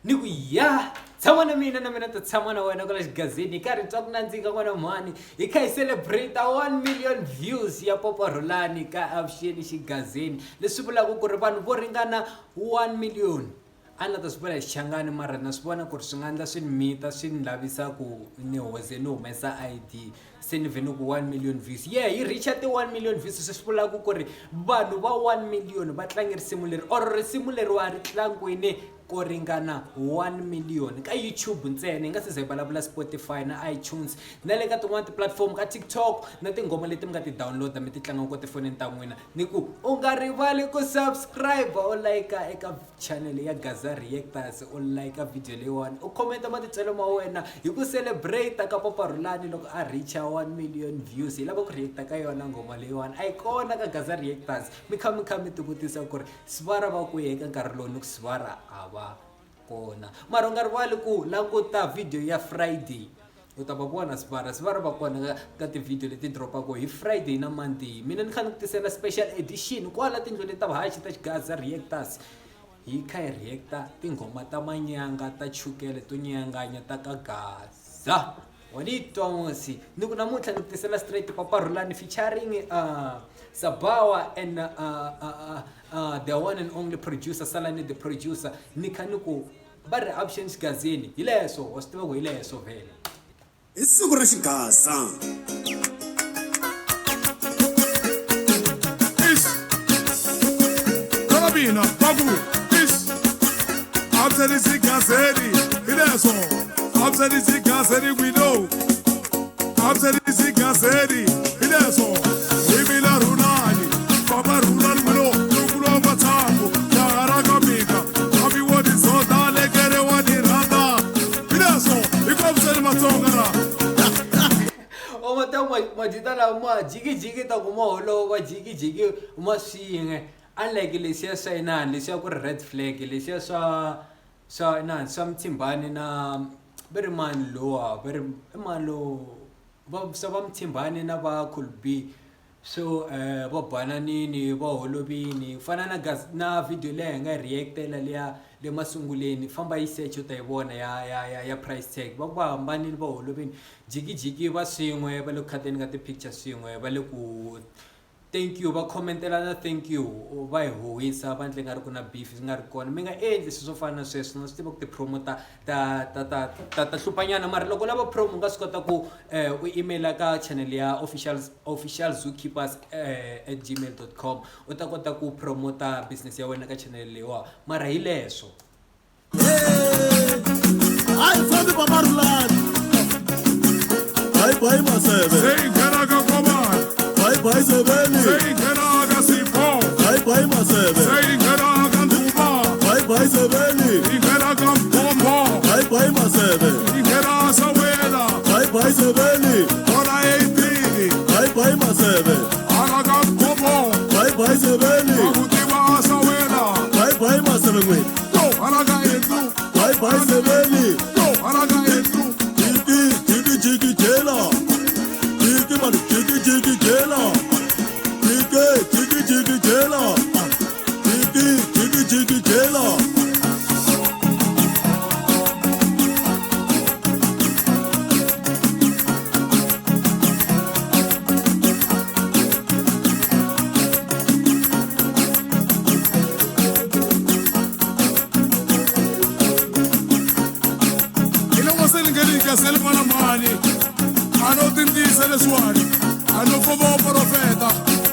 Ni ku ya tshama na mina na mina ta tshama na wena kwala xigazini hi karhi twa ku nandzika n'wana mhani hi kha hi celebrate 1 million views ya Papa Rhulani ka Avuxeni Xigazini leswi vulaka ku ri vanhu vo ringana 1 million a ni la ta swi vula hi Xichangani mara na swi vona ku ri swi nga endla swi ni mita swi ni lavisa ku ni hoze ni humesa I_D se ni vhe ni ku 1 million views yeah yi reach ti 1 million views sweswi vulaka ku ri vanhu va 1 million va tlange risimu leri or risimu leriwa ri tlangiwini ko ringana 1 million ka YouTube ntsena hi nga se za hi vulavula Spotify na iTunes na le ka tin'wani ti-platform ka TikTok na tinghoma leti mi nga ti download mi ti tlanga ko tifonini ta n'wina ni ku u nga rivali ku subscribe u like eka channel ya Gaza Reactors u like video leyiwani u comment matitwelo ma wena hi ku celebrate ka Papa Rhulani loko a reach 1 million views hi lava ku react ka yona nghoma leyiwani a yi kona ka Gaza Reactors mi kha mi kha mi tivutisa ku ri Sivara va kwihi eka nkarhi lowu ni ku Sivara a va kona mara u nga rivali ku languta video ya Friday u ta va vona Sivara Sivara va kona ka ka ti-video leti dropaka hi Friday na Monday mina ni kha ni ku tisela special edition kwala tindlwini ta vuhaxi ta Xigaza Reactors hi kha hi react-a tinghoma ta manyanga ta chukele to nyanganya ta ka Gaza wa ni twa musi ni ku namuntlha ni ku tisela straight Papa Rhulani featuring Sabawa and the one and only producer Salani the producer ni kha ni ku va ri avuxeni xigazini hi leswo wa swi tiva ku hi leswo vhele Hi siku ra xigaza. Ish. Vana mina va ku ish. Avuxeni xigazeni hi leswo. Avuxeni xigazeni we know. Avuxeni xigazeni hi leswo. Hi mina Rhulani, Papa Rhulani n'wino ntukulu wa N'watshangu, jaha ra ka mina. Hambi wo ni zonda lekere wa ni rhandza. Hi leswo, hi ku avuxeni Matsonga la. O ma ta majita lawa ma jikijiki ta ku ma holova jikijiki ma swin'we unlike leswiya swa inani leswiya ku ri red flag leswiya swa swa inani swa Mthimbani na va ri mani lowa va ri i mani lowo va swa va Mthimbani na va Cool B so va bananini va holovini ku fana na na video leyi hi nga yi react-ela liya le masunguleni famba yi search u ta yi vona ya ya ya ya price tag va ku va hambanile va holovini jikijiki va swin'we va le ku khateni ka ti-picture swin'we va le ku thank you va khomentelana thank you va hi huhisa va ndle nga ri ku na beef swi nga ri kona mi nga endli swilo swo fana na sweswo na swi tiva ku ti-promo ta ta ta ta ta ta hluphanyana mara loko u lava promo u nga swi kota ku u email ka channel ya official official zookeepers at gmail dot com u ta kota ku promota business ya wena ka channel leyiwa mara hi leswo. Hayi fambi Papa Rhulani. Bye bye Maseve. Se yi nghena ka Komani. Bye bye Seveni. Se yi nghena ka Sipho. Bye bye Maseve. Se yi nghena ka Nduma. Bye bye Seveni. Yi nghena ka Mkhombo. Bye bye Maseve. Yi nghena Sawela. Bye bye Seveni. Kona 18. Bye bye Maseve. Hala ka Mkhombo. Bye bye Seveni. Va ku tiva Sawela. Bye bye Maseve n'wini. Yo, hala ka Andrew. Bye bye Seveni. Yo, hala ka Andrew. Jiki jiki jiki jela. Jiki man jiki jiki jela. Jiki jiki jiki jela. Jiki jiki jiki jela. Hi loko se ni nge ni gasele n'wana mhani a no tindzisa leswiwani a no famba wa profeta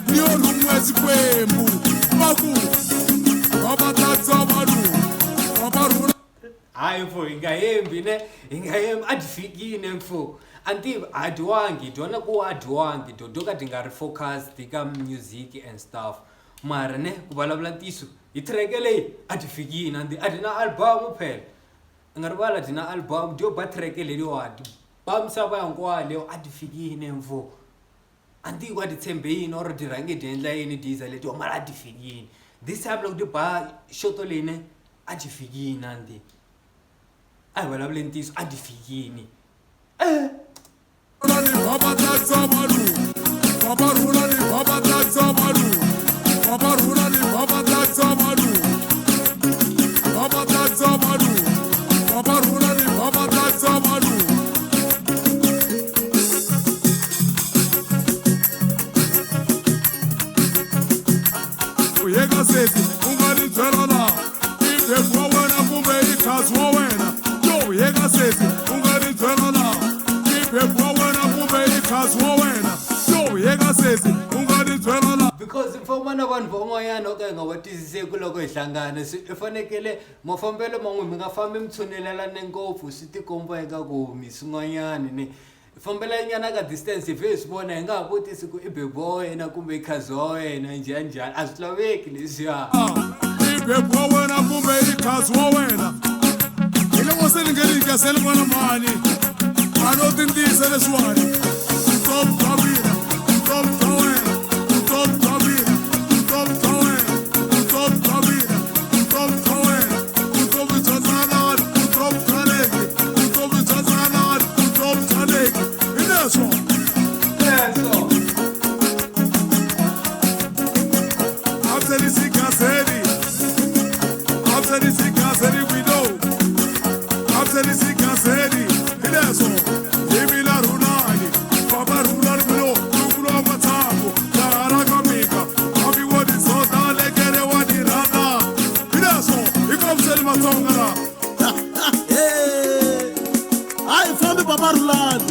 ni yo rhumiwa Xikwembu va ku va va tatsa vanhu va va rhula. Hayi mfo hi nga hembi ne hi nga hembi a dyi fikile mfo a ni tivi a dyiwangi dyona ku a dyiwangi dyo dyo ka dyi nga ri focused ka music and stuff mara ne ku vulavula ntiyiso hi track leyi a dyi fikile a a dyi na album phela u nga rivala dyi na album dyo ba track leriwa dyi ba misava hinkwayo leyo a dyi fikile mfo a ni tivi ku a dyi tshembe yini or dyi rhange dyi endla yini dyi za letiwa mara a dyi fikile this time loko dyi ba xoto leyi ne a dyi fikile a ni a hi vulavuleni ntiyiso a dyi fikile eh. khazi wa wena. Yo yeka sesi u nga ni byela la. I bebu wa wena kumbe i khazi wa wena. Yo yeka sesi u nga ni byela la. Because mfama na vanhu van'wanyana o ka hi nga va twisiseki loko hi hlangana swi i fanekele mafambelo man'we mi nga fambi mi tshunelelane ngopfu swi tikomba eka ku mi swin'wanyani ni fambela nyana ka distance hi vhe hi swi vona hi nga ha vutisi ku i bebi wa wena kumbe i khazi wa wena njhani njhani a swi laveki leswiya. I bebu wa wena kumbe i khazi wa wena. Hi loko se ni nge ni gaseli n'wana mhani a no tindisa leswiwani. Vutomi bya mina, vutomi bya wena, vutomi bya mina, vutomi bya wena, vutomi bya mina, vutomi bya wena, vutomi bya tsanani, vutomi bya leki, vutomi bya tsanani, vutomi bya leki. Hi leswo. Leswo. After this gazeti, we know. After this gazeti, hi leswo. Hi mina Rhulani, Papa Rhulani Mlo, Nkulu wa Matsambu, laha ra ka Mika, hambi wo ni zonda lekere wa ni rhandza. Hi leswo, hi kombiseni Matsonga la. Hayi fambi Papa Rhulani.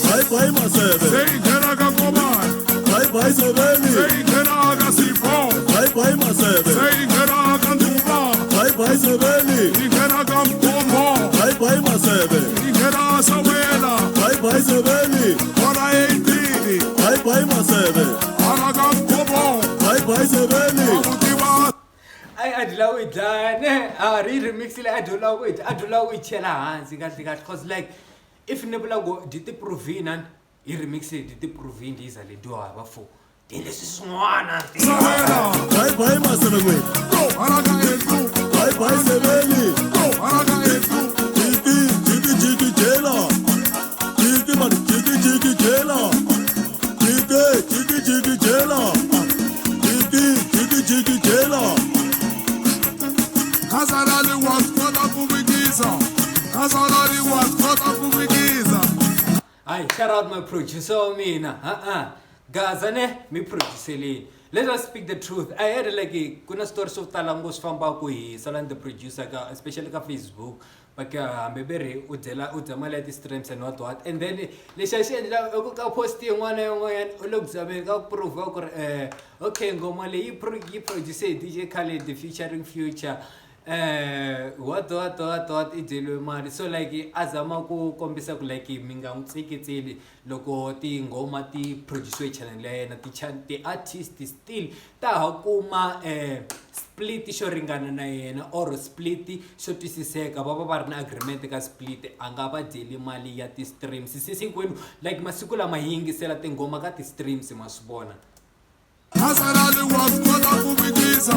Bye bye Masebe. Se yi nghena ka Komani, Bye bye Sebeni. se yi nghena ka Sipho, Bye bye Masebe. se yi nghena ka Nduba, Bye bye Sebeni. yi nghena ka Mkhombo, Bye bye Masebe. yi nghena Sawela, Bye bye Sebeni. kona 18, Bye bye Masebe. hala ka Mkhombo, Bye bye Sebeni. va ku tiva. Ayi a dyi lava ku yi dlaya ne a ri remix-ile a dyi lava ku yi a dyi lava ku yi chela hansi kahle kahle cause like if ni vula ku dyi ti prove-ini a hi remix leyi dyi ti prove-ini dyi za lediwa va fo ti leswi swin'wana ti. Sawela, Bye bye Masebe n'wina. go hala ka Andrew, Bye bye Sebeni. go hala ka Andrew. Jiki jiki jiki jela. Jiki man jiki jiki jela. Jiki jiki jiki jela. Jiki jiki jiki jela. Khazalali wa swi kota ku vikisa. Khazalali wa swi kota ku vikisa. Hayi, shout out my producer wa mina. Ha-a. Gaza ne mi produceleni. Let us speak the truth. I heard like ku na switori swo tala ngopfu swi fambaka hi Salani the producer ka especially ka Facebook. Va ka hambi ve ri u dyela u dya mali ya ti-streams and what what. And then lexi a xi endla i ku ka post yin'wana na yin'wanyana u le ku zameni ka ku prove ku ri okay nghoma leyi yi produce hi DJ Khaled featuring Future. What what what what i dyeliwe mali. So like a zama ku kombisa ku like mi nga n'wi tseketseli loko tinghoma ti produce channel ya yena ti-artist still ta ha kuma split xo ringana na yena or split xo twisiseka va va va ri na agreement ka split a nga va dyeli mali ya ti-streams. Se hinkwenu like masiku lama hi yingisela tinghoma ka ti-streams ma swi vona. Khazalali wa swi kota ku vikisa.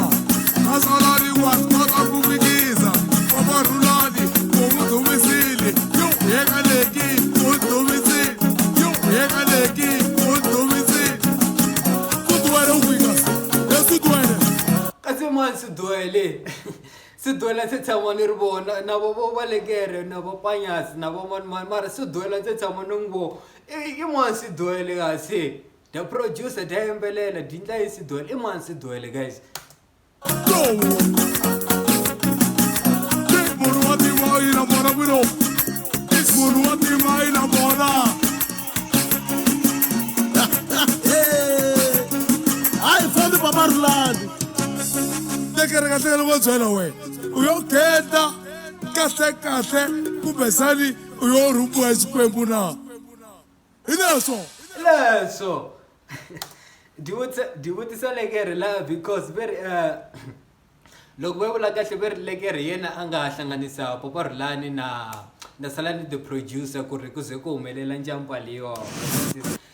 Khazalali wa swi kota ku vikisa. Papa Rhulani u n'wi dumisile. Yo yeka leki u dumisile. Yo yeka leki u dumisile. Suduwele u kwihi kasi? E Suduwele. Kasi mani Suduwele? Suduwele ndzi tshama ni ri vona na vo vo Valekere na vo Panyasi na vo mani mani mara Suduwele ndzi tshama ni n'wi vona. I mani Suduwele kasi? The producer dya yimbelela dyi ndla yi Suduwele. I mani Suduwele guys? Go! Munhu wa tiva yi na vona kwino. Munhu wa tiva yi na vona. Hayi fambi Papa Rhulani. Tekere kahle loko byela wena. U yo genda kahle kahle kumbe sani u yo rhumbiwa hi Xikwembu na. Hi leswo. Leswo. Dyi vutisa lekere la because ve ri loko va vula kahle ve ri lekere yena a nga hlanganisa Papa Rhulani na Salani the producer ku ri ku ze ku humelela njamba leyiwa.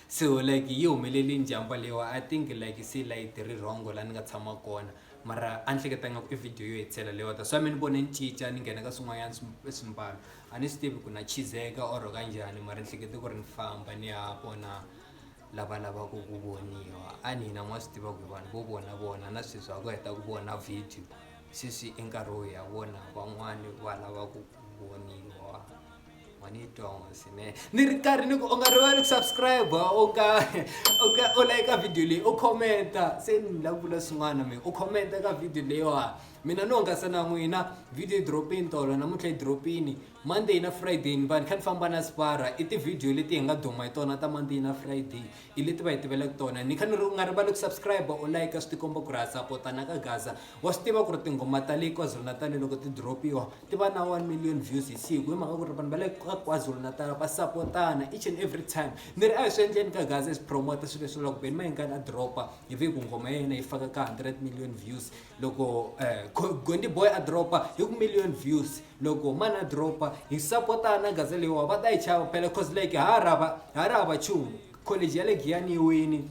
So like yi humelele njamba leyiwa. I think like se light ri wrong la ni nga tshama kona. Mara a ni hleketa nga ku i video yo hetisela leyiwa ta. So a mi ni vone ni cinca ni nghena ka swin'wanyana swimbalo. A ni swi tivi ku na chizeka or kanjhani mara ni hlekete ku ri ni famba ni ya vona lava lavaka ku voniwa. A ni hina ma swi tiva ku vanhu vo vona vona na sweswi ha ku heta ku vona video. Sweswi i nkarhi wo ya vona van'wani va lava ku voniwa. Ma ni twa swinene. Ni ri karhi ni ku u nga rivali ku subscribe u nga u nga u like video leyi u comment-a se ni lava ku vula swin'wana me u comment-a ka video leyiwa. Mina ni hungasa na n'wina video yi dropini tolo namuntlha yi dropini Monday na Friday ni va ni kha ni famba na spara i ti-video leti hi nga duma hi tona ta Monday na Friday i leti va hi tivelaka tona ni kha ni ri u nga rivali ku subscribe u like swi tikomba ku ri ha sapota na ka Gaza wa swi tiva ku ri tinghoma ta le KwaZulu-Natal loko ti dropiwa ti va na 1 million views hi siku hi mhaka ku ri vanhu va le ka KwaZulu-Natal va sapotana each and every time ni ri a hi swi endleni ka Gaza hi swi promote swilo leswi loko Benny Mayengani a dropa hi vhe ku nghoma ya yena yi faka ka 100 million views loko Gondi Boy a dropa hi ku million views loko mani a dropa hi sapotana Gaza leyiwa va ta yi chava phela cause like ha rhava ha ri hava nchumu college ya le Giyani yi wini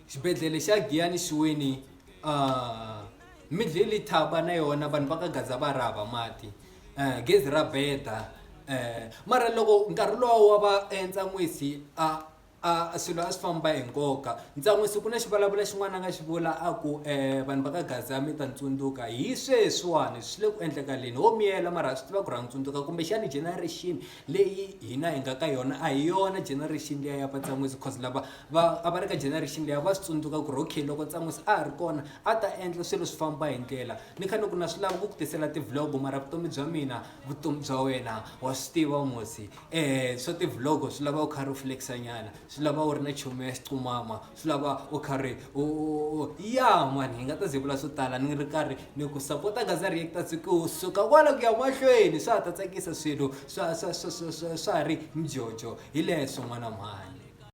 xibedhlele xa Giyani xi wini Midlili Thaba na yona vanhu va ka Gaza va ri hava mati gezi ra beda mara loko nkarhi lowa wa va Ntsan'wisi a a swilo a swi famba hi nkoka Ntsan'wisi ku na xivulavula xin'wana a nga xi vula a ku vanhu va ka Gaza mi ta ni tsundzuka hi sweswiwani swi le ku endlekaleni ho miyela mara ha swi tiva ku ri ha n'wi tsundzuka kumbexani generation leyi hina hi nga ka yona a hi yona generation liya ya va Ntsan'wisi cause lava va a va ri ka generation liya va swi tsundzuka ku ri okay loko Ntsan'wisi a ha ri kona a ta endla swilo swi famba hi ndlela ni kha ni ku na swi lava ku ku tisela ti-vlog mara vutomi bya mina vutomi bya wena wa swi tiva musi swa ti-vlog swi lava u karhi u flex-a nyana swi lava u ri na chomi ya xiqumama swi lava u karhi u ya mani hi nga ta ze vula swo tala ni ri karhi ni ku sapota Gaza Reactors kusuka kwala ku ya mahlweni swa ha ta tsakisa swilo swa swa swa swa swa swa ha ri mjojo hi leswo n'wana mhani.